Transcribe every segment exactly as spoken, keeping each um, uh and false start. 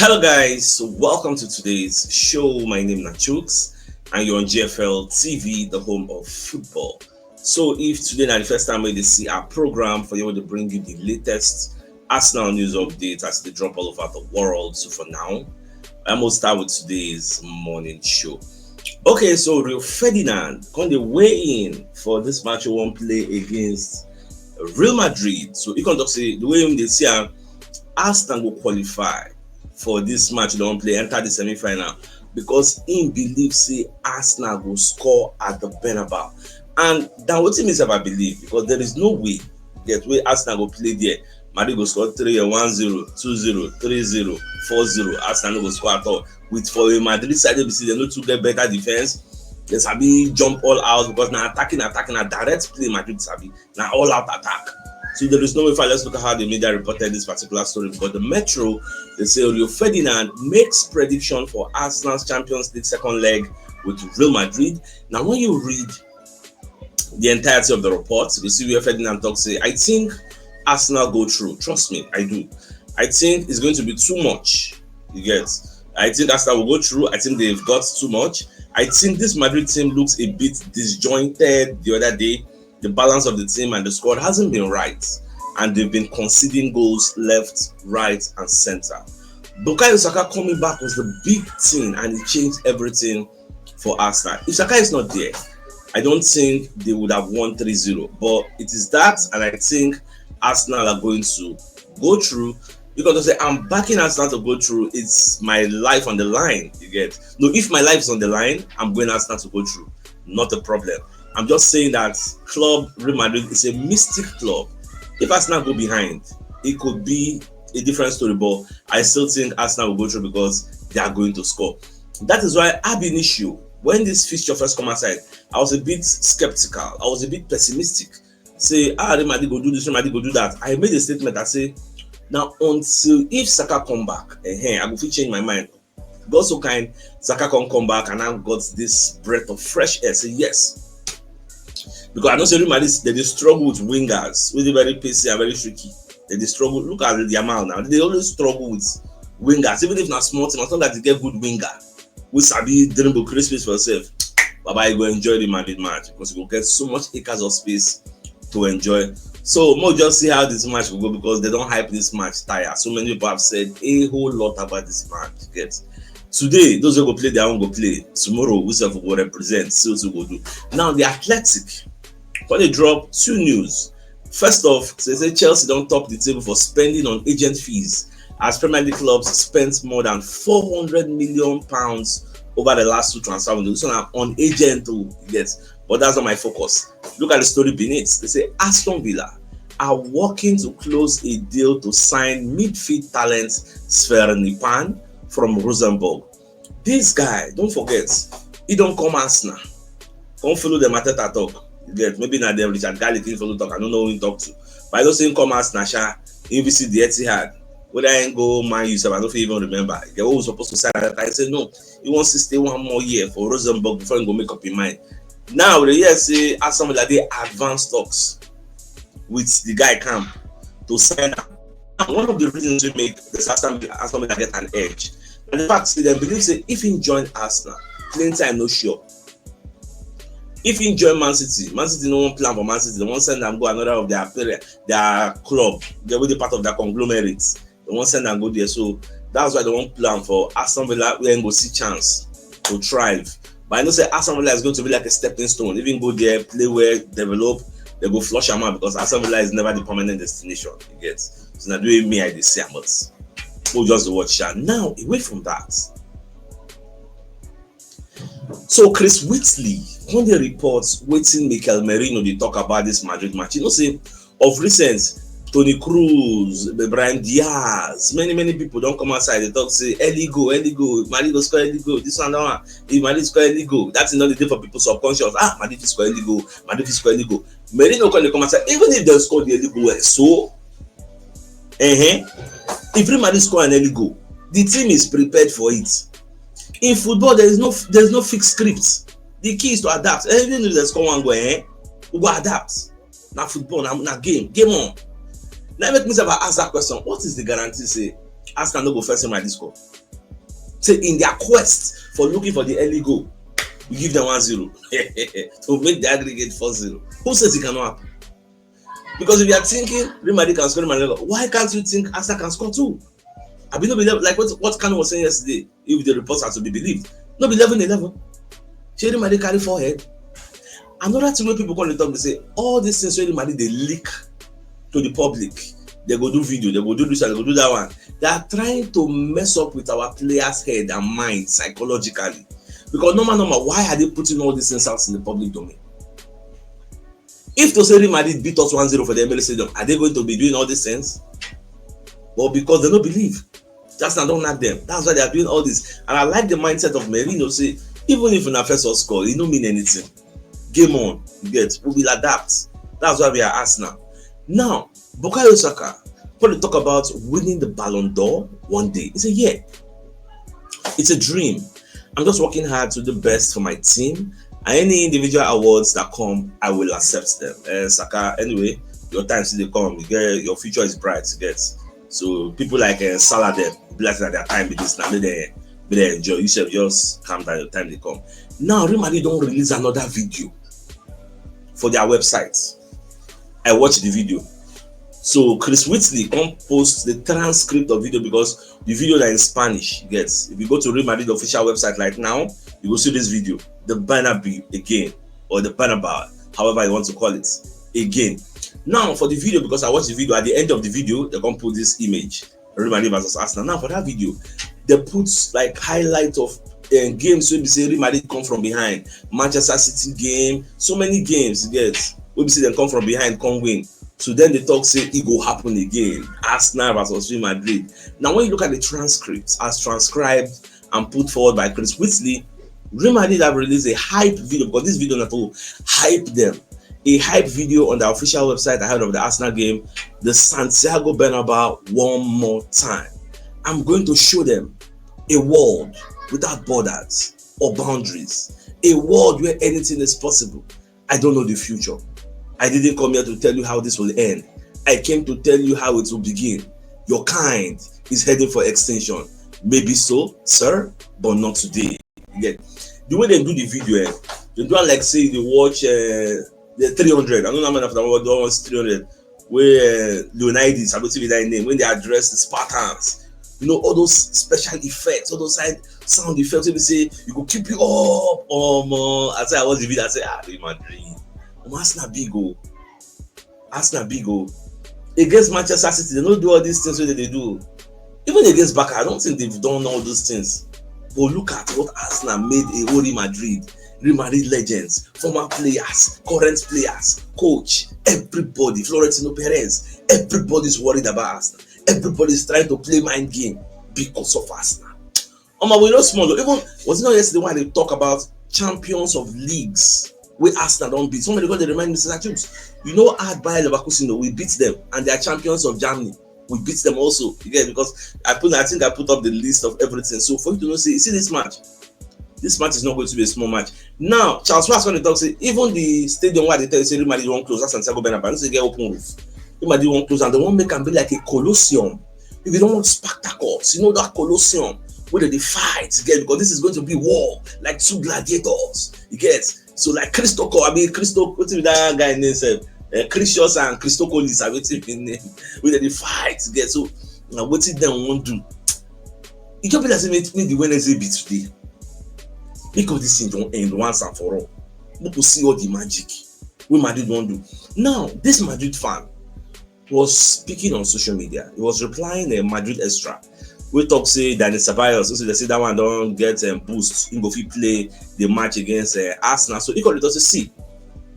Hello, guys. Welcome to today's show. My name is Nachooks, and you're on G F L T V, the home of football. So, if today na the first time wey you see our program, for you to bring you the latest Arsenal news updates as they drop all over the world. So, for now, I'm gonna start with today's morning show. Okay, so Rio Ferdinand come dey weigh in for this match wey wan play against Real Madrid. So he come talk say the way him dey see am, Arsenal go qualify for this match wey dem wan play, enter the semi-final, because him believe say Arsenal go score at the Bernabeu. And na wetin me sef I believe, because there is no way get wey Arsenal go play there, Madrid go score three, one zero, two zero, three zero, four zero. Arsenal no go score at all. With for a Madrid side, they be say they no too get better defense. They sabi jump all out because na attacking, attacking, na direct play Madrid sabi, na all out attack. So there is no way. If I, let's look at how the media reported this particular story, because the Metro, they say Rio Ferdinand makes prediction for Arsenal's Champions League second leg with Real Madrid. Now, when you read the entirety of the report, you see where Ferdinand talks say, "I think Arsenal go through. Trust me, I do. I think it's going to be too much." You get? "I think Arsenal will go through. I think they've got too much. I think this Madrid team looks a bit disjointed the other day. The balance of the team and the squad hasn't been right, and they've been conceding goals left, right, and center." Bukayo Saka coming back was the big thing, and it changed everything for Arsenal. If Saka is not there, I don't think they would have won three zero. But it is that, and I think Arsenal are going to go through. Because I say I'm backing Arsenal to go through, it's my life on the line. You get? No, if my life is on the line, I'm going Arsenal to go through. Not a problem. I'm just saying that club Real Madrid is a mystic club. If Arsenal go behind, it could be a different story. But I still think Arsenal will go through because they are going to score. That is why Ab Initio, when this fixture first come outside, I was a bit skeptical. I was a bit pessimistic. Say, "Ah, Real Madrid go do this, Real Madrid go do that." I made a statement. I say, "Now, until if Saka come back, eh, eh, I go fit change my mind." God so kind, Saka come come back, and I got this breath of fresh air. Say yes, because I know say Real Madrid, they dey struggle with wingers, wey dey very pacey and very tricky. They dey struggle. Look at Yamal now. They always struggle with wingers, even if na small team, as long as they get good winger wey sabi dribble, create space for yourself, baba, you go enjoy the Madrid match because you go get so much acres of space to enjoy. So more just see how this match will go, because they don't hype this match tire. So many people have said a whole lot about this match. Get? Today, those who go play their own go play. Tomorrow, we sef go represent. See what we go do. Now, the Athletic, when they drop two news. First off, they say Chelsea don't top the table for spending on agent fees, as Premier League clubs spent more than four hundred million pounds over the last two transfer windows. So now on agent, oh, yes, but that's not my focus. Look at the story beneath. They say Aston Villa are working to close a deal to sign midfield talent Sverre Nypan from Rosenborg. This guy, don't forget, he don't come Arsenal. Come follow them Arteta talk. You get? Maybe not them Richard Garlick he follow talk. I don't know who he talk to. But I don't see him come Arsenal, sha. He visit the Etihad. Whether I ain't go Man U, sef, I don't even remember. The one who supposed to sign Arteta, I say no. He wants to stay one more year for Rosenborg before he go make up his mind. Now, the year say Aston Villa dey advance talks with the guy camp to sign am. And one of the reasons we make this Aston Villa, Aston Villa get an edge, and the fact say they believe say if he join Arsenal, playing time no sure. If he join Man City, Man City no one plan for Man City. They won't send them go another of their player, their club. They will be part of their conglomerate. They won't send them go there. So that's why they won't plan for Aston Villa where he go see chance to thrive. But I know say Aston Villa is going to be like a stepping stone. Even go there, play well, develop, they go flush him out because Aston Villa is never the permanent destination. You get? So now doing me, I dey see am, but we'll just watch that. Now, away from that. So Chris Whitley, when they report waiting Mikel Merino, they talk about this Madrid match. You know, say of recent, Toni Kroos, Brahim Diaz, many, many people don't come outside. They talk, say, "Early goal, early goal, Madrid go score early goal, this one, that one. If Madrid score early goal, that's another day for people subconscious. Ah, Madrid fit score early goal, Madrid fit score early goal." Merino come dey come outside, even if they score the early goal, well, so, uh-huh. If Real Madrid score an early goal, the team is prepared for it. In football, there is no, there is no fixed script. The key is to adapt. Even if they score one goal, eh, we go adapt. Now football, now, now game, game on. Now make me sef ask that question. What is the guarantee say Arsenal no go first Real Madrid score. Say in their quest for looking for the early goal, we give them one zero to make the aggregate four zero. Who says it cannot happen? Because if you are thinking Real Madrid can score, Real Madrid, why can't you think Arsenal can score too? I mean, no be like what, what Kanu was saying yesterday, if the reports are to be believed. No be eleven eleven. Shey Real Madrid carry four head? Another thing wey people come dey talk be say all these things wey Real Madrid dey leak to the public, they go do video, they go do this one, they go do that one. They are trying to mess up with our players' head and mind psychologically. Because normal, normal, why are they putting all these things out in the public domain? If to say Real Madrid beat us one zero for the Emirates Stadium, are they going to be doing all these things? But because they don't believe, that's not don't knock them. That's why they are doing all this. And I like the mindset of Mourinho. Say, even if una first us score, it don't mean anything. Game on, you get. We will adapt. That's why we are Arsenal. Now, Bukayo Saka, when they talk about winning the Ballon d'Or one day, it's a year. It's a dream. I'm just working hard to do the best for my team. And any individual awards that come, I will accept them. Uh, Saka, anyway, your time still dey come. You get, your future is bright, you get. So people like uh, Salah, dem be like that their time be this now. May they, may they enjoy. You sef just calm down. Your time dey come. Now, Real Madrid don't release another video for their website. I watched the video. So Chris Whitley come post the transcript of video because the video that in Spanish gets. If you go to Real Madrid official website right now, you will see this video, the Bernabeu again, or the Bernabeu, however you want to call it, again. Now for the video, because I watched the video, at the end of the video, they come put this image, Real Madrid versus Arsenal. Now for that video, they put like highlight of uh, games wey be say Real Madrid come from behind. Manchester City game, so many games you get wey be say dem come from behind, come win. So then they talk say e go happen again. Arsenal versus Real Madrid. Now when you look at the transcripts as transcribed and put forward by Chris Whitley, Real Madrid have released a hype video, because this video na to hype them. A hype video on the official website ahead of the Arsenal game, the Santiago Bernabeu, one more time. I'm going to show them a world without borders or boundaries, a world where anything is possible. I don't know the future. I didn't come here to tell you how this will end. I came to tell you how it will begin. Your kind is heading for extinction. Maybe so, sir, but not today. You get? The way they do the video, eh, they do it like say they watch uh, the three hundred. I don't know how many of them watch three hundred. Where uh, Leonidas, I believe that name, when they address the Spartans, you know, all those special effects, all those side sound effects, when they say you go keep you up. Um, uh, I say I watch the video, I say, ah, Real Madrid. Um, Arsenal big, oh. Arsenal big, oh. Against Manchester City, they don't do all these things wey they do. Even against Barca, I don't think they've done all those things. But look at what Arsenal made a whole Real Madrid. Real Madrid legends, former players, current players, coach, everybody, Florentino Perez, everybody's worried about Arsenal. Everybody's trying to play mind game because of Arsenal. Omo, we no small. Even was it not yesterday when they talk about champions of leagues where Arsenal don't beat? Somebody got to remind me, Mister Tubes, you know, at Bayer Leverkusen, we beat them, and they are champions of Germany. We beat them also. You get it? Because I put, I think I put up the list of everything. So for you to know, say, see this match. This match is not going to be a small match. Now, Charles Schwarz when they talk say even the stadium where they tell you say Real Madrid won't close, that's Santiago Bernabeu. This is get open roof. Real Madrid won't close, and they won't make them be like a Colosseum. If you don't want spectacles, you know that Colosseum where they fight again, because this is going to be war like two gladiators. You get? So like Christocol, I mean Christo, what's that guy name? Sef? Uh, Critias and Christocolis, I wait in name. Where they fight again. So now what did they want to do? It just be like say make, make the Wednesday be today. Make all this thing don't end once and for all. Make we see all the magic wey Madrid don do. Now, this Madrid fan was speaking on social media. He was replying a Madrid Extra. We talk say Dani Ceballos, so they say that one don't get a um, boost. He go fit play the match against uh, Arsenal. So he called it also see,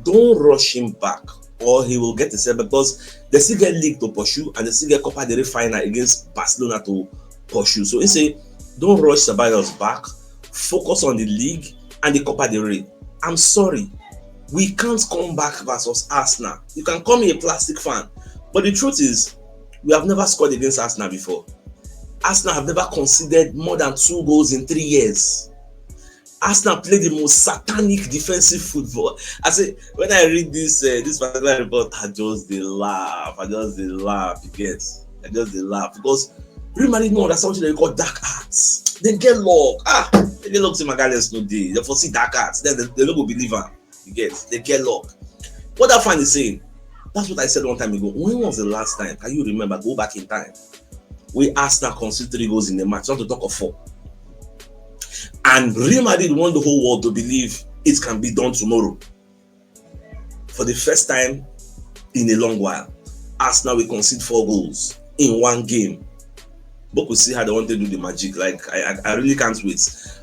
don't rush him back, or he will get a set because they still get league to pursue and they still get Copa del Rey final against Barcelona to pursue. So he say, don't rush Ceballos back. Focus on the league and the Copa del Rey. I'm sorry, we can't come back versus Arsenal. You can call me a plastic fan, but the truth is, we have never scored against Arsenal before. Arsenal have never conceded more than two goals in three years. Arsenal play the most satanic defensive football. I say when I read this uh, this particular report, I just they laugh. I just they laugh. You get? I just they laugh because Real Madrid no understand wetin dem call dark arts. Dem get luck. Ah, dem get luck say Magalhaes no dey. Dem for see dark arts. Then dem, dem no go believe am. You get? Dem get luck. What that fan is saying, that's what I said one time ago. When was the last time? Can you remember? Go back in time. We Arsenal concede three goals in a match, not to talk of four. And Real Madrid want the whole world to believe it can be done tomorrow. For the first time in a long while, Arsenal will concede four goals in one game. But we'll see how they want to do the magic. Like, I, I, I really can't wait.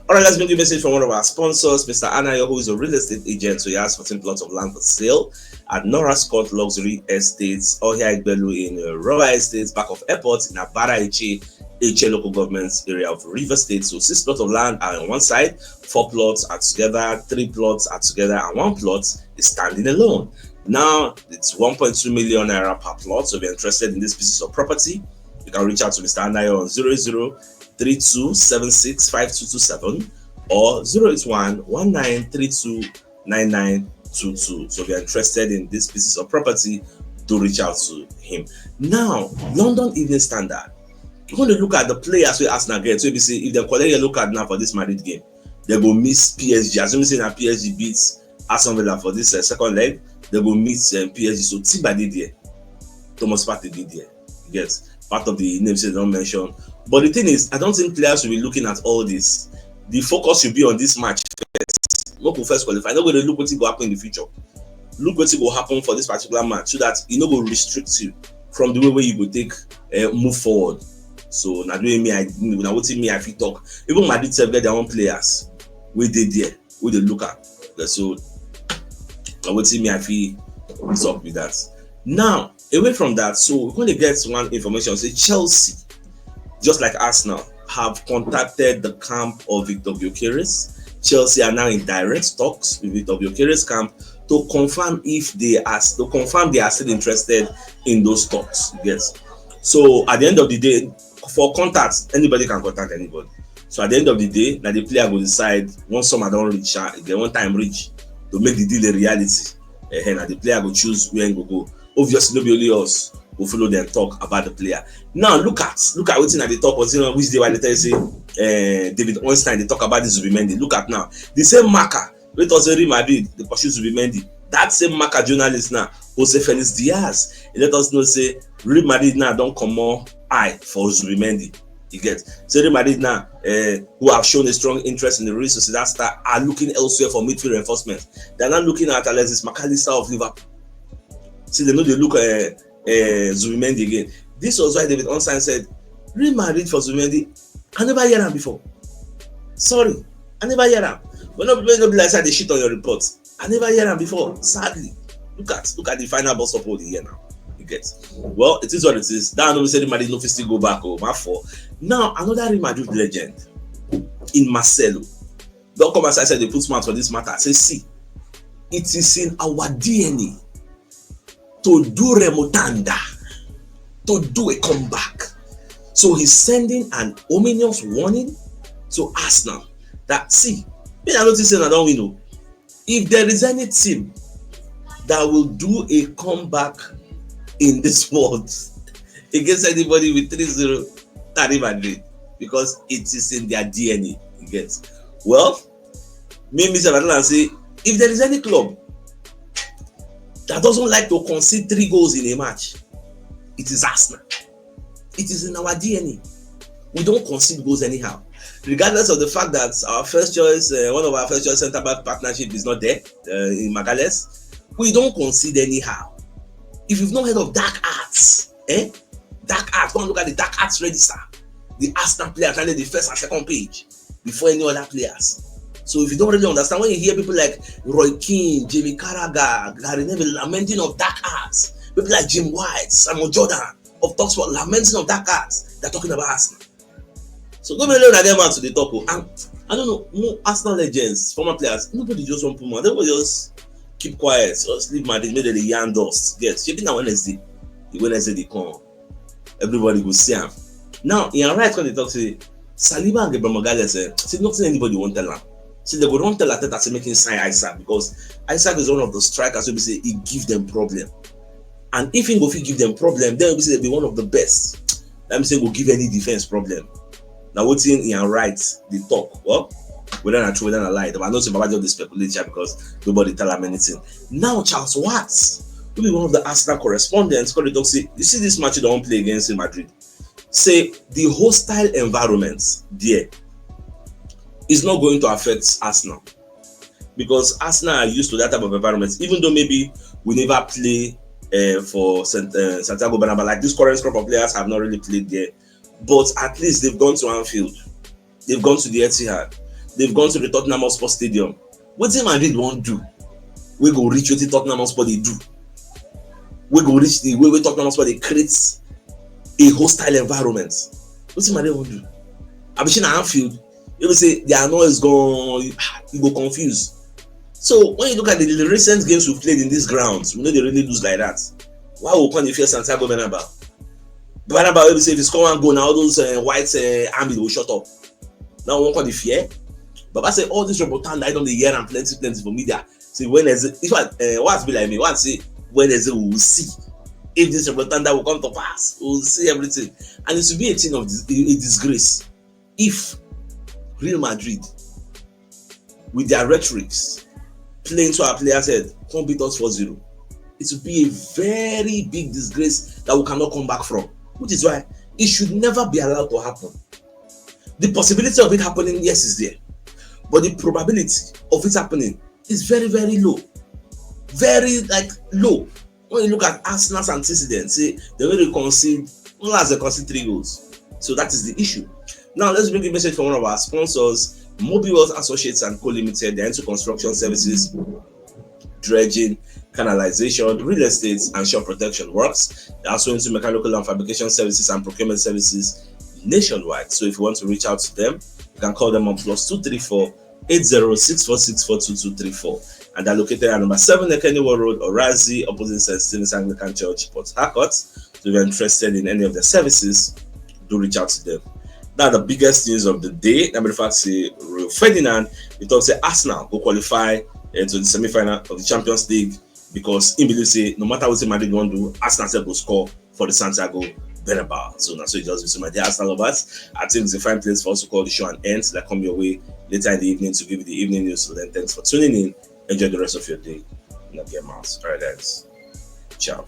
All right, let's bring a message from one of our sponsors, Mister Anayo, who is a real estate agent. So he has fourteen plots of land for sale at Norris Court Luxury Estates, or here at Belu in uh, Rubber Estates, back of airport in Abara Eche, Eche local government area of River State. So six plots of land are on one side, four plots are together, three plots are together, and one plot is standing alone. Now it's one point two million naira per plot. So if you're interested in these pieces of property, you can reach out to Mister Anayo on zero zero three two seven six five two two seven or zero eight one one nine three two nine nine two two. So if you're interested in these pieces of property, do reach out to him. Now, London Evening Standard. You want to look at the players we Arsenal get. So if you see, if they collect yellow card now for this Madrid game, they go miss P S G. Assuming say na P S G beats Aston Villa for this uh, second leg, they go miss um, P S G. So Timber did there. Thomas Partey did there. Yes, part of the names they don't mention. But the thing is, I don't think players will be looking at all this. The focus should be on this match first. Look who first qualify. Not going to look what will happen in the future. Look what will happen for this particular match so that it no go restrict you from the way where you go take uh, move forward. So now doing me, I now what me I fit talk. Even Madrid self get their own players. We did there. We dey look at. So now what me I fit talk with that. Now away from that, so we're going to get one information. Say Chelsea, just like Arsenal, have contacted the camp of Victor Gyökeres. Chelsea are now in direct talks with Victor Gyökeres camp to confirm if they are to confirm they are still interested in those talks. Yes. So at the end of the day, for contacts, anybody can contact anybody. So at the end of the day, now the player will decide once summer don't reach, uh, if they one time reach to make the deal a reality. Uh, now the player will choose where he will go. Obviously, no be only us go follow them talk about the player. Now look at look at wetin I dey talk was you know which day I dey tell you say uh, David Ornstein dey talk about this Zubimendi. Look at now the same marker wey talk say Real Madrid dey pursue Zubimendi. That same marker journalist now Jose Felix Diaz. He let us know say Real Madrid now don comot eye for Zubimendi. You get say Real Madrid now uh, who have shown a strong interest in the Real Sociedad star are looking elsewhere for midfield reinforcement. They are not looking at Alexis McAllister of Liverpool. See, they know they look uh, uh, Zubimendi again. This was why David Ornstein said, Real Madrid for Zubimendi, I never hear him before. Sorry, I never hear him. When no be like I say they shit on your reports. I never hear him before. Sadly, look at look at the final bus up all the year now. You get well, it is what it is. That no say Real Madrid no fit still go back. Oh, my for now another Real Madrid legend in Marcelo. Don't come as I said they put smart for this matter. Say see, it is in our D N A to do remontanda, to do a comeback. So he's sending an ominous warning to Arsenal that see, me I notice say I don't win. Oh. If there is any team that will do a comeback in this world against anybody with three zero, not Real Madrid, because it is in their D N A. You get well. Me, Mister Badala say if there is any club that doesn't like to concede three goals in a match, it is Arsenal. It is in our D N A. We don't concede goals anyhow, regardless of the fact that our first choice, uh, one of our first choice centre back partnership is not there uh, in Magalhaes. We don't concede anyhow. If you've not heard of dark arts, eh? Dark arts. Go and look at the dark arts register. The Arsenal players are the first and second page before any other players. So if you don't really understand, when you hear people like Roy Keane, Jamie Carragher, Gary Neville lamenting of dark arts, people like Jim White, Samuel Jordan of Talksport lamenting of dark arts, they're talking about Arsenal. So go make una get mouth to dey talk o. And I don't know, more Arsenal legends, former players, nobody just wan put mouth. Everybody just keep quiet, just leave Madrid, make dem dey yarn dust. Yes, shebi na Wednesday, the Wednesday dey come, everybody go see am. Now, Ian Wright come dey talk say Saliba and Gabriel Magalhaes eh, say nothing anybody wan tell am. Say they go don tell Arteta say make him sign Isak because Isak is one of the strikers wey be say e give them problem. And if he go fit give them problem, then we say they be one of the best. Let me say go give any defense problem. Now, what's in and right, they talk. Well, whether na true, whether na lie, I know say Baba just dey speculate here because nobody tell am anything. Now, Charles Watts, who be one of the Arsenal correspondents, called it talk say, you see this match you don't play against Real Madrid. Say the hostile environment there is not going to affect Arsenal because Arsenal are used to that type of environment, even though maybe we never play uh, for Saint, uh, Santiago Bernabeu. Like this current crop of players have not really played there, but at least they've gone to Anfield, they've gone to the Etihad, they've gone to the Tottenham Hotspur Stadium. What Real Madrid won't do, we go reach what Tottenham Hotspur they do. We go reach the way we Tottenham Hotspur they create a hostile environment. What Real Madrid won't do? I be seen Anfield. You will say their noise gone, you go confused. So when you look at the, the recent games we've played in these grounds, we know they really lose like that. Why we can't fear Santiago Bernabeu? Bernabeu, if say if you score one goal, now all those uh, white uh, army will shut up. Now one call the fear. Baba say all this Robotanda, I don't dey hear am plenty plenty for media. See when is it? If I uh, what's be like me, what say when is it? We will see if this Robotanda will come to pass. We will see everything, and it will be a thing of dis- a a disgrace if Real Madrid with their rhetorics playing to our players' head come beat us four zero. It will be a very big disgrace that we cannot come back from, which is why it should never be allowed to happen. The possibility of it happening, yes, is there, but the probability of it happening is very, very low. Very, like, low. When you look at Arsenal's antecedents, say they already concede, well, as they concede three goals. So that is the issue. Now let's bring a message from one of our sponsors, Mobile Wealth Associates and Co Limited. They're into construction services, dredging, canalization, real estate, and shore protection works. They're also into mechanical and fabrication services and procurement services nationwide. So if you want to reach out to them, you can call them on plus two three four eight zero six four six four two two three four. And they're located at number seven Ekeniwo Road, Orazi, opposite Saint Stephen's Anglican Church, Port Harcourt. So if you're interested in any of their services, do reach out to them. Now the biggest news of the day, number fact say Rio Ferdinand, he talks say Arsenal go qualify uh, to the semi-final of the Champions League because he believes say no matter what Madrid want to do, Arsenal sef go score for the Santiago Bernabeu. So now so it just be so my dear Arsenal lovers. I think it's a fine place for us to call the show and end. So that come your way later in the evening to give you the evening news. So then thanks for tuning in. Enjoy the rest of your day. Not get mouse. All right, guys. Ciao.